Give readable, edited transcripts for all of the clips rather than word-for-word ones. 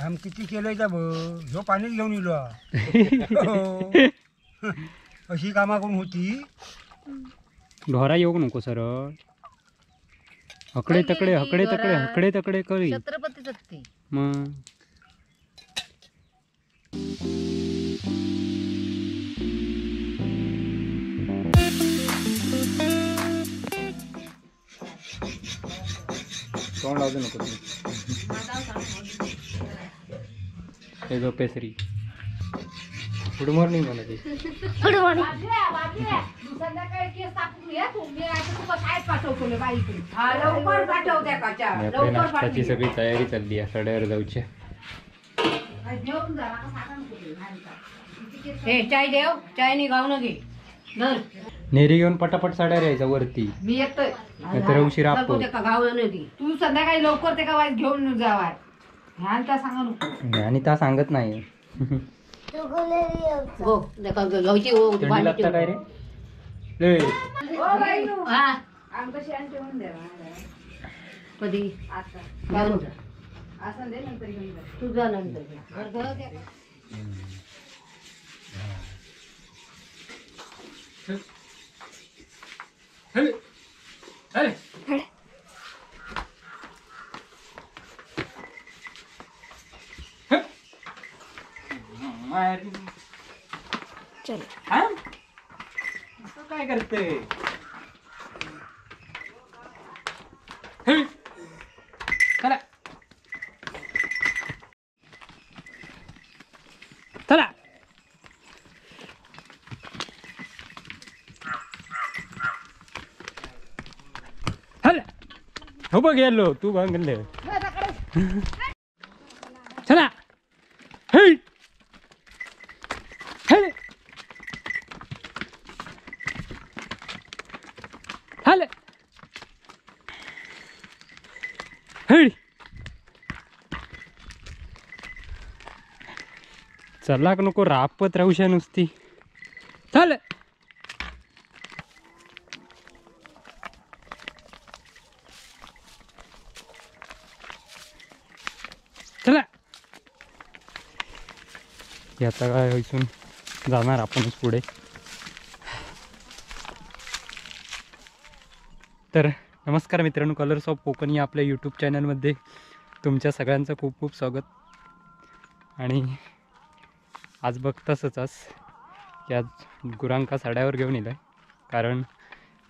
काम किती केलंय त्या ह्यो पाणीच घेऊन इलो. अशी कामा कोण होती. ढोरा येऊ नको सरळ. हकडे तकडे हकडे तकडे हकडे तकडे करी छत्रपती सत्ती मग. तोंड लावू नको तू. हे गोपेश्री गुड मॉर्निंग म्हणाली. Good morning. नाश्त्याची सगळी तयारी चालली आहे. सड्यावर जाऊची. चाय देव चाय निघाव न घे. नेरी घेऊन पटापट साड्या यायचा वरती. मी येतोय नाहीतर उशिरा आपण. तू संध्याकाळी लवकर ते का घेऊन जावा. सांगा नको आणि त्या सांगत नाही. थंडी लागता काय रे? कधी तुझा नंतर. चल काय करते? चला चला हल हो बघ गेलो तू बांगले. चला हे हे हल हे. चलाक नको रापत राहूशा नुसती. चल चला. आता काय इथून जाणार आपणच पुढे. तर नमस्कार मित्रांनो, कलर्स ऑफ कोकण या आपल्या यूट्यूब चॅनलमध्ये तुमच्या सगळ्यांचं खूप खूप स्वागत. आणि आज बघतासच आज की आज गुरांका साड्यावर घेऊन येलो आहे, कारण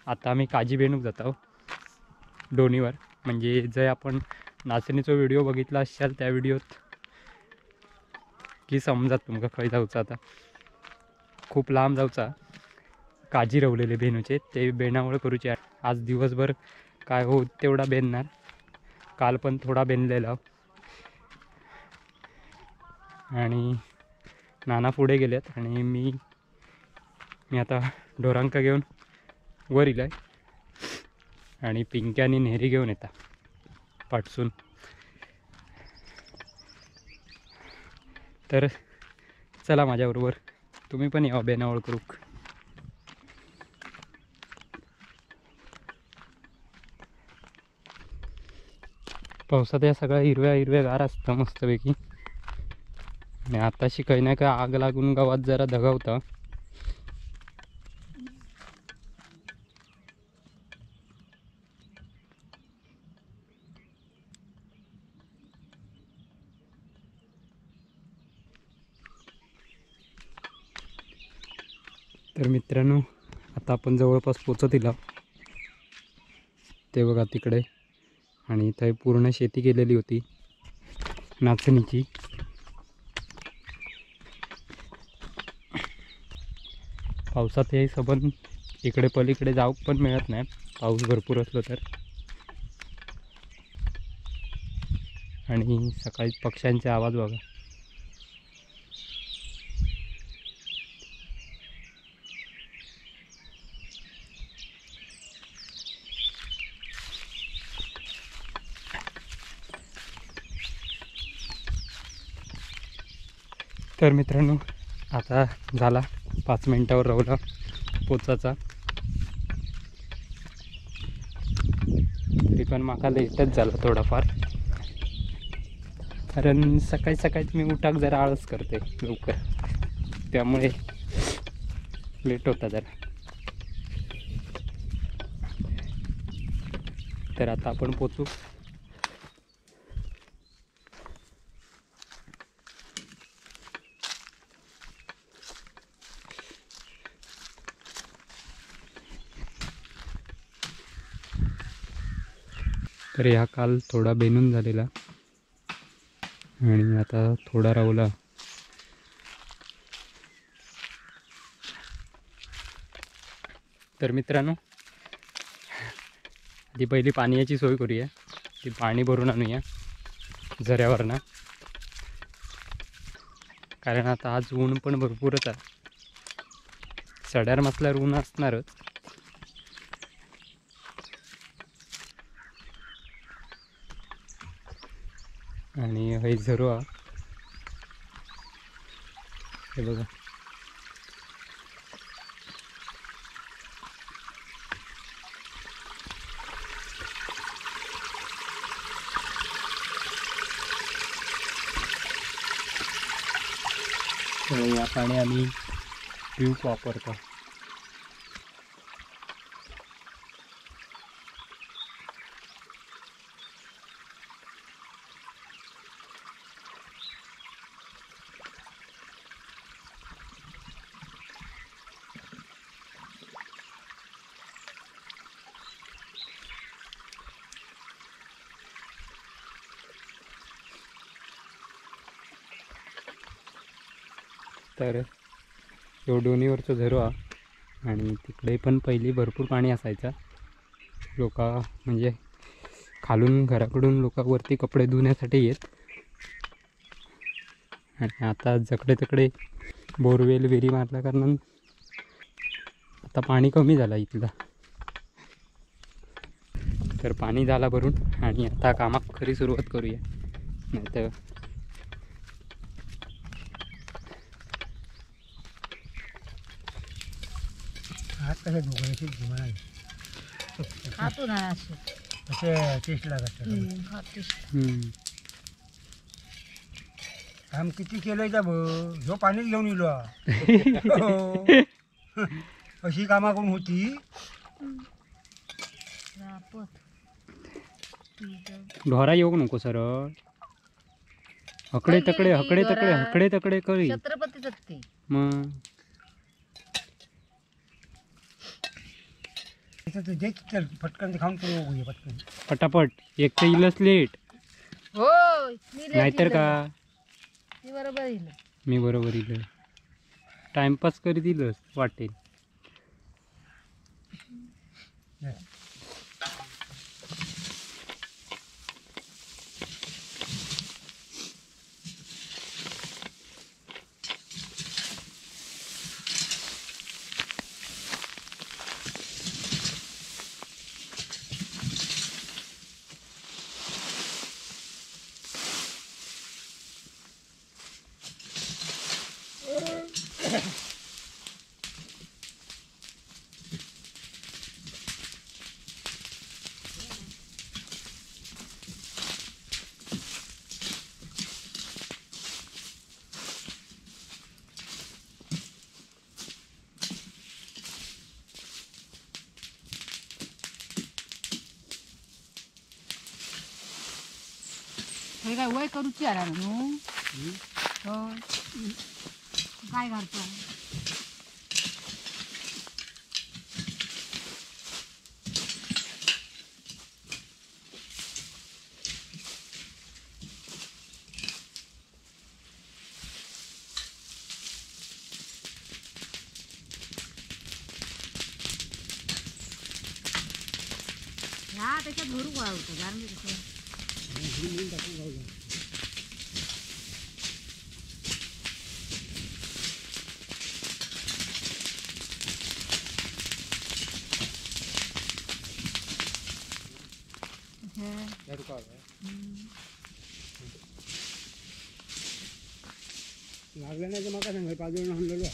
आता आम्ही काजी बेणूक जात आहोत डोणीवर. म्हणजे जे आपण नाचणीचा व्हिडिओ बघितला असाल त्या व्हिडिओत की समजात तुमका खंय जाऊचा. आता खूप लांब जाऊचा. काजी रवलेले बेनूचे ते बेणावळ करूचे. आज दिवसभर काय हो तेवढा बेनणार. काल पण थोडा बेनलेला. आणि नाना पुढे गेलेत आणि मी मी आता ढोरांका घेऊन वर इलाय आणि पिंक्या आणि नेहरी घेऊन येता पाटसून. तर चला माझ्याबरोबर तुम्ही पण या बेनावळ करूक. पावसात या सगळ्या हिरव्या हिरव्या गार असतं मस्तपैकी. आणि आताशी काही ना काही आग लागून गावात जरा दगावता. तर मित्रांनो आता आपण जवळपास पोचत इला. ते बघा तिकडे. आणि इथे पूर्ण शेती केलेली होती नाचणीची. पावसात हे सबंध इकडे पलीकडे जाऊ पण मिळत नाही, पाऊस भरपूर असलो तर. आणि सकाळी पक्ष्यांचे आवाज बघा. तर मित्रांनो आता झाला 5 मिनिटावर रवला पोचाचा. तरी पण माका लेटच झाला थोडाफार. कारण सकाळी सकाळी मी उठाक जरा आळस करते लवकर, त्यामुळे लेट होता जरा. तर आता आपण पोचू. तर ह्या काल थोडा बेनून झालेला आणि आता थोडा रावला. तर मित्रांनो आधी पहिली पाण्याची सोय करूया, ती पाणी भरून आणूया झऱ्यावरनं, कारण आता आज ऊन पण भरपूरच आहे. सड्यार मसल्यावर ऊन असणारच. आणि हे झरो हे बघा, या पाणी आम्ही पिऊक वापरतो. तर ह्यो डोणीवरचो झरो हा, आणि तिकडे पण पहिली भरपूर पाणी असायचं. लोक म्हणजे खालून घराकडून लोक वरती कपडे धुण्यासाठी येत, आणि आता जकडे तकडे बोरवेल विहिरी मारल्या कारण आता पाणी कमी झालं इथलं. तर पाणी झाला भरून आणि आता कामाक खरी सुरुवात करूया, नाही तर हात कसे धुवायचे मला खातो ना असे असे टेस्ट लागत. काम किती केलंय का ह्यो पाणीच घेऊन इलो. अशी कामा कोण होती. ढोरा येऊ नको सरळ, हकडे तकडे हकडे तकडे हकडे तकडे करी छत्रपती. मग पटकन खाऊन पटकन पटापट, एक तर इलच लेट हो, नाहीतर का बरोबर इल, मी बरोबर इल, टाइमपास करीत इलच वाटेल. काय वय करूची आला न्हू, काय करतो ह्या त्याच्यात भरू वाळवतो कारण कसं लागलं नाही तर म्हाका सांग, पाजून हाणलेलो.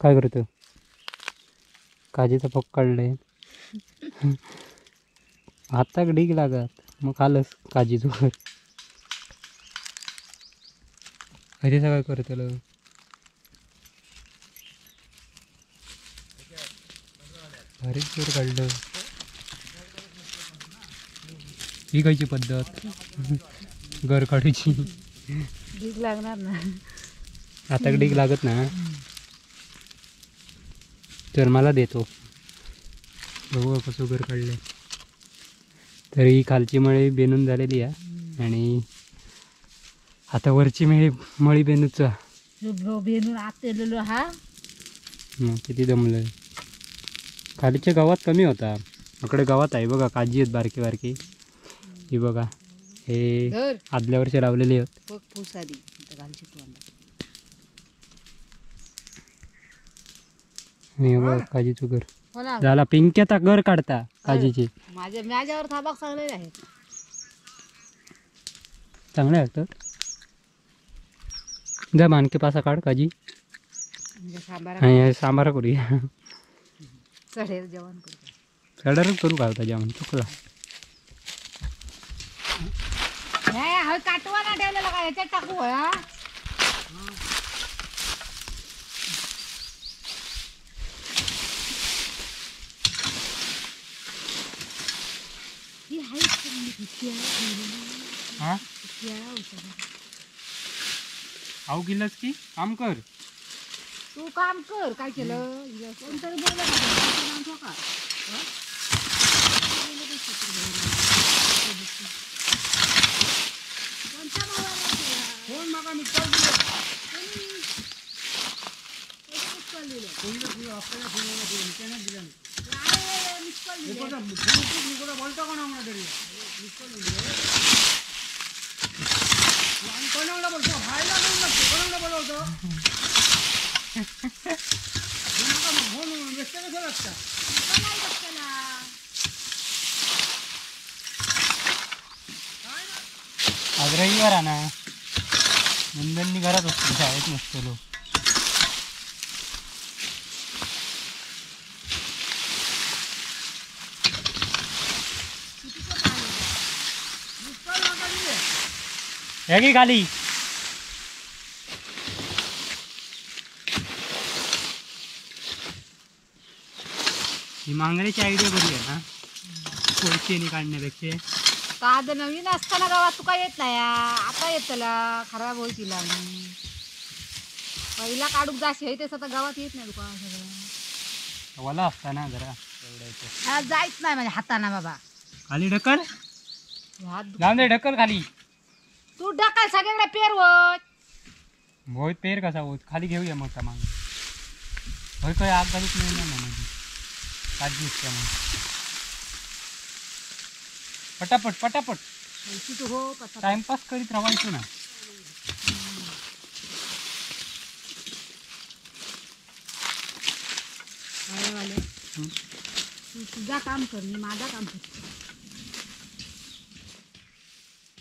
काय करतो? काजीचा फक काढले हाताक ढीग लागत मग आलंच काजीचं घर. अरे सगळं करतलं. भारीच जोर काढलं. ही खायची पद्धत घर काढूची. ढीग लागणार ना आता, ढीग लागत ना तर मला देतो. बघू कसं घर काढले. तर ही खालची मळी बेनून झालेली आहे आणि आता वरची मळी मळी बेनूचा बेनून आत येलेलो हा. किती दमलं. खालीच्या गावात कमी होता, इकडे गावात आहे बघा. काजी आहेत बारकी बारकी. ही बघा हे आदल्या वर्षी लावलेली आहेत. आणि बघा काजीचं घर झाला. पिंक्याचा घर काढता काजीची. माझ्यावर थाबाक चांगले आहे, चांगले लागतात. जा मानके पासा काढ काजी आणि सांबार करूया. जेवण सडरच करू का होता जेवण चुकला. काटवा ना ठेवलेला का ह्याच्यात टाकू. आऊ गेलंस की काम कर. तू काम कर. काय केलं कोणतरी बोललं का? कोणाला बोलतो खायला कोणाला बोलवतो फोन कसं लागतं. आज रविवार आहे ना, नंदननी घरात असतो, शाळेत नसतो लोक. की खाली ही मांगऱ्याची आयडिया बरी आहे ना, कोळशेने काढण्यापेक्षा. काद नवीन असताना गावात तुका येत नाही, आता येतला खराब होईल. पहिला काढूक जाशी ते आता गावात येत नाही तुका. सगळं वला असताना जरा जायच नाही म्हणजे हाताना बाबा. खाली ढकल, जाऊन दे ढकल खाली. तू ढकल सगळीकडे पेर होत. होय पेर कसा होत, खाली घेऊया मग माग. होय काय आग घालूच नाही ना मध्ये काजी त्यामुळे. पटापट पटापट टाइमपास करीत राहायचो ना. तू तुझा काम कर, मी माझा काम करतो.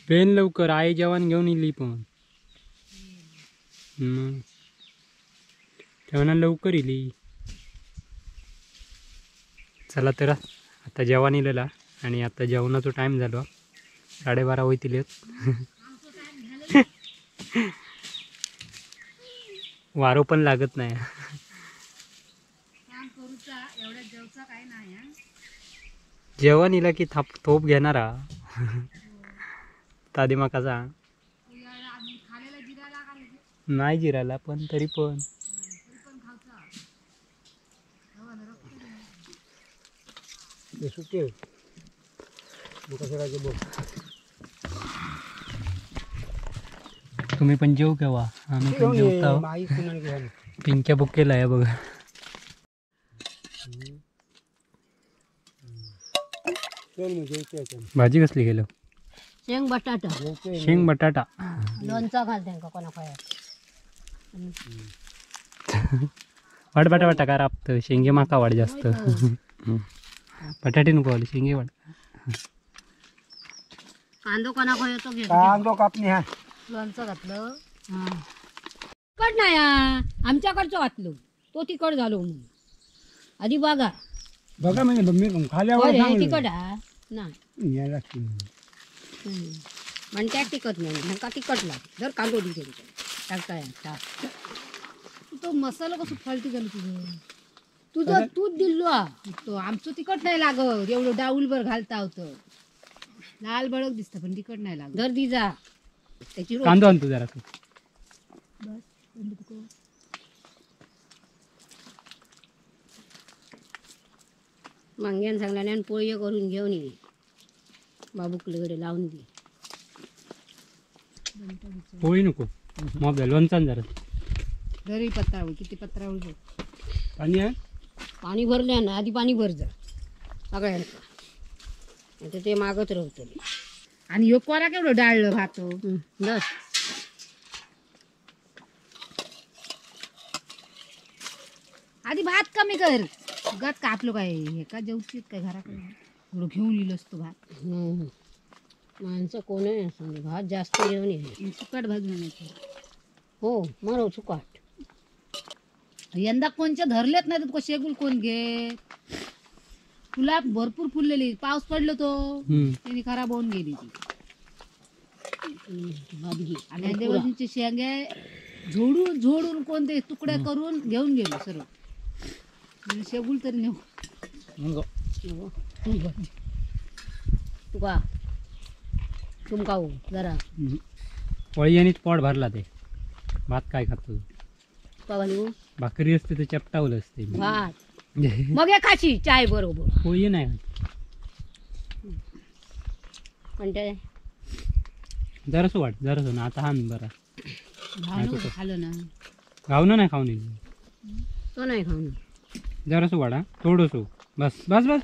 पेन लवकर आई जेवण घेऊन इली पण तेव्हा लवकर इली. चला तर आता जेवण इलेला आणि आता जेवणाचा टाईम झालो. 12:30 होतील. वारो पण लागत नाही. जेवण इला की थोप घेणारा तादी मकाचा नाही जिराला पण तरी पण तुम्ही पण जेव केव्हा, आम्ही पण जेवता. पिंक्या बुक केला आहे बघा. भाजी कसली केलं? शेंग बटाटा. शेंग बटाटा लोणचा घाल त्यांका कोणा खाया. वाट बटा वाटा का राबतं शेंगे माका वाट जास्त. बटाटे नको वाले शेंगे वाट. कांदो कोणा खायो तो घे. कांदो कापणी हा लोणचं घातलं. कट नाही आमच्याकडचं घातलं. तो तिखट झालो म्हणून आधी बघा बघा म्हणजे मी खाल्यावर बरं, हे तिखट हा नाही यायला लागते. म्हणत्यात तिखट नाही, ह्यांका तिखट लाग जर कांदो दी त्यांच्या टाकता टाक. तो मसाला कसं फालतू झालं तुझं. तुझं तूच दिल्लो हा. तो आमचं तिखट नाही लागत एवढं डाऊलभर घालता होतं, लाल बळक दिसतं पण तिखट नाही लागत. धर दी जा त्याची रोज. कांदो आणतो जरा. मांग्यान सांगल्याने आणि पोळी करून घेऊन ये बाबूकडे लावून दे. पोळी नको मग लोणचान जरा. घरी पत्रावळी किती पत्रावळी बघ. पाणी आहे पाणी भरले ना आधी पाणी भर जा सगळ्यांचं, आता ते मागत राहतले. आणि ह्यो कोरा केवढं डाळलं भात. बस आधी भात कमी कर गत कापलो काय हे का जेवतीत काय घराकडे एवढं घेऊन येईल असतो भात. माणसं कोण आहे असं भात जास्त घेऊन ये. सुकाट भाजून आणायचं. हो मरो सुकाट. यंदा कोणच्या धरलेत नाही तर शेगुल कोण घे. फुला भरपूर फुललेली, पाऊस पडलो तो त्यांनी खराब होऊन गेली ती. भात घे आणि देवाजीचे शेंगे झोडून झोडून कोणते तुकडे करून घेऊन गेलो सर्व. शेगुल तरी नेऊ. तुका तुमका हो जरा पोळी पोट भरला ते भात काय खातो. तुका घालू भाकरी असते तर चपटावलं असते भात मग हे खाशी चाय बरोबर. पोळी नाही म्हणते जरासं वाट जरासं ना आता हा बरा खाल्लं ना खाऊन नाही खाऊन येईल तो नाही खाऊन जरासं वाडा थोडंसं बस बस बस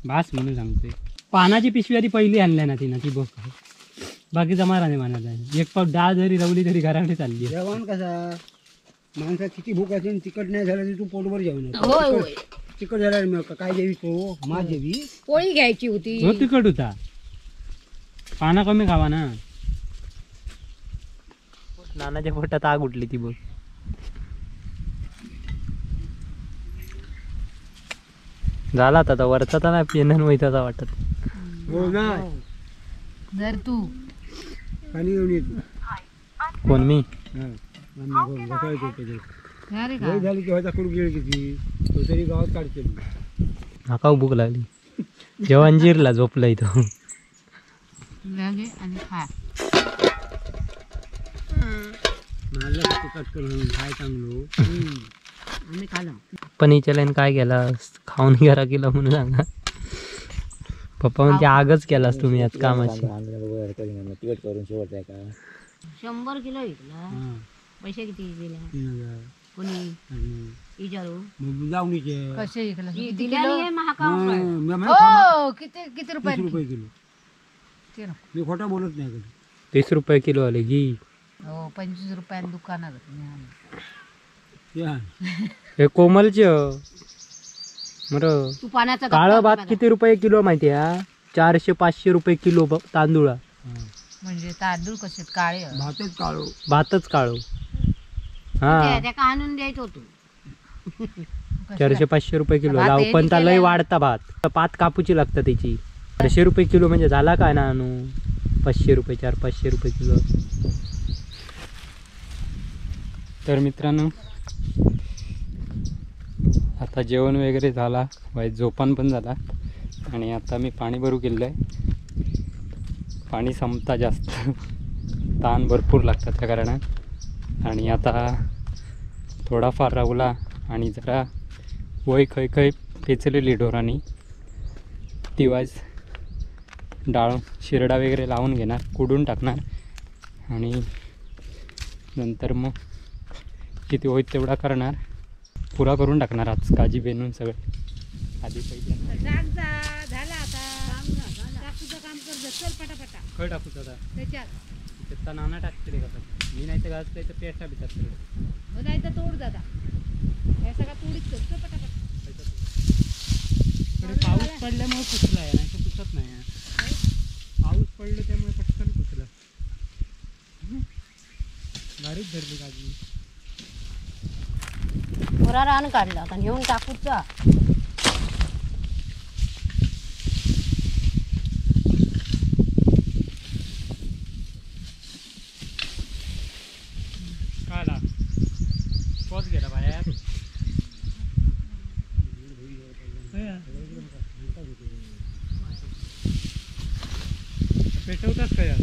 बस म्हणून सांगतोय. पानाची पिशवी आधी पहिली आणल्या ना तिनं ती बघ, बाकीचा मारा नाही मानाचा. एक पाव डाळ जरी रवली तरी घराकडे चालली. जेवण कसा माणसा किती भूक असेल तिखट नाही झालं तरी तू पोटभर जेवण. होय होय तिखट झालं मग काय जेवी तो मा जेवी पोळी घ्यायची होती. हो तिखट होता, पाना कमी खावा ना. नानाच्या पोटात आग उठली ती बघ. झाला आता वरचा तर नाही पेनन वैताचा वाटत. हो ना जर तू पाणी घेऊन येतो. कोण मी? झाली की व्हायचा करू गेळ किती तो तरी गावात काढते. नाका भूक लागली जेवण जिरला झोपला इथं. आणि खा तिखट करून काय चांगलो. आम्ही खाला पण हिच्या काय केला खाऊन घरा केलं म्हणून सांगा. पप्पा म्हणते आगच केलास तुम्ही आज कामाची. 100 किलो विकला. पैसे किती दिले कोणी विचारू कसे विकला दिले महाका हो किती किती रुपये रुपये किलो. मी खोटा बोलत नाही. 30 रुपये किलो आले की हो 25 रुपयाने दुकानात. हे कोमलचे बरं. तू पाण्याचा काळं भात किती रुपये किलो माहिती आहे? 400-500 रुपये किलो तांदूळ. म्हणजे तांदूळ कसे काळे भातच काळो भातच काळो. हा त्याका आणून द्यायचो होतो. 400-500 रुपये किलो लाव पण त्या लय वाढता भात. पात कापूची लागतं त्याची. 400 रुपये किलो म्हणजे झाला काय ना आणू 500 रुपये 400-500 रुपये किलो. तर मित्रांनो आता जेवण वगैरे झाला, झोपान पण झाला आणि आता मी पाणी भरू केलं आहे. पाणी संपता जास्त ताण भरपूर लागतात त्या कारणात. आणि आता थोडाफार रावला आणि जरा वय खय खय पेचलेली ढोरांनी ती वाज डाळ शिरडा वगैरे लावून घेणार, कुडून टाकणार आणि नंतर मग किती होईल तेवढा करणार, पुरा करून टाकणार आज काजी बेनून सगळं आधी पहिले. खय टाकू दादा त्याचा नाना टाकते का मी नाही तर घासतोय तर पेटा बितात सगळं. नाही तर तोड दादा हे सगळं तोडीत कर पटापट. इकडे पाऊस पडल्यामुळे कुचला आहे, नाही तर कुचत नाही. पाऊस पडलं त्यामुळे पटकन कुचलं. भारीच धरली काजी. शुक्रार आण काढला आता नेऊन टाकूचा. काला पोच गेला बाहेर. पेटवतात काय?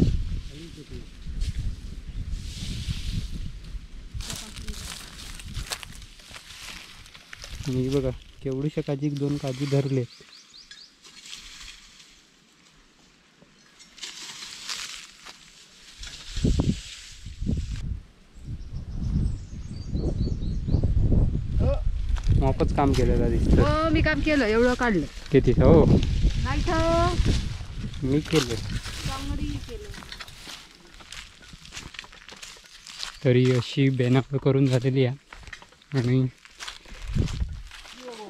आणि बघा केवढीशा काजी, 2 काजी धरले. मोपच काम केलेलं दिसतं. हो मी काम केलं, एवढं काढलं. किती? हो नाही तर मी केलं केलं. तरी अशी बेनापळ करून झालेली आहे. आणि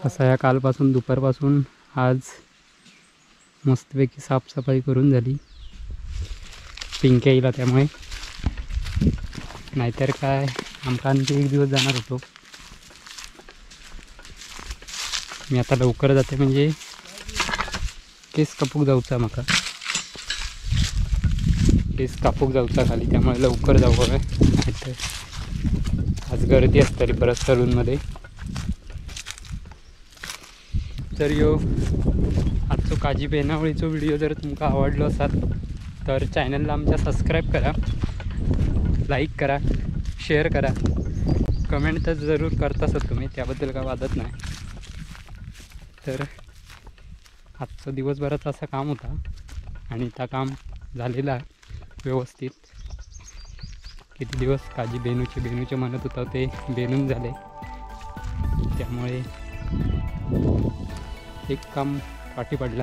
असा या कालपासून दुपारपासून आज मस्तपैकी साफसफाई करून झाली. पिंक्या येईल त्यामुळे, नाहीतर काय आमका आणखी एक दिवस जाणार होतो. मी आता लवकर जाते म्हणजे केस कापूक जाऊचा, माका केस कापूक जाऊचा खाली, त्यामुळे लवकर जाऊ हवं. नाहीतर आज गर्दी असतली परत सलूनमध्ये. तर यो आजचो काजी बेनावळीचो व्हिडिओ जर तुमका आवडलो असाल तर चॅनलला आमच्या सबस्क्राईब करा, लाईक करा, शेअर करा, कमेंट तर जरूर करताच तुम्ही, त्याबद्दल काय वादत नाही. तर आजचं दिवसभराचं असं काम होता आणि त्या काम झालेलं आहे व्यवस्थित. किती दिवस काजी बेनूचे बेनूचे म्हणत होता ते बेनून झाले, त्यामुळे एक काम पाठी पडला.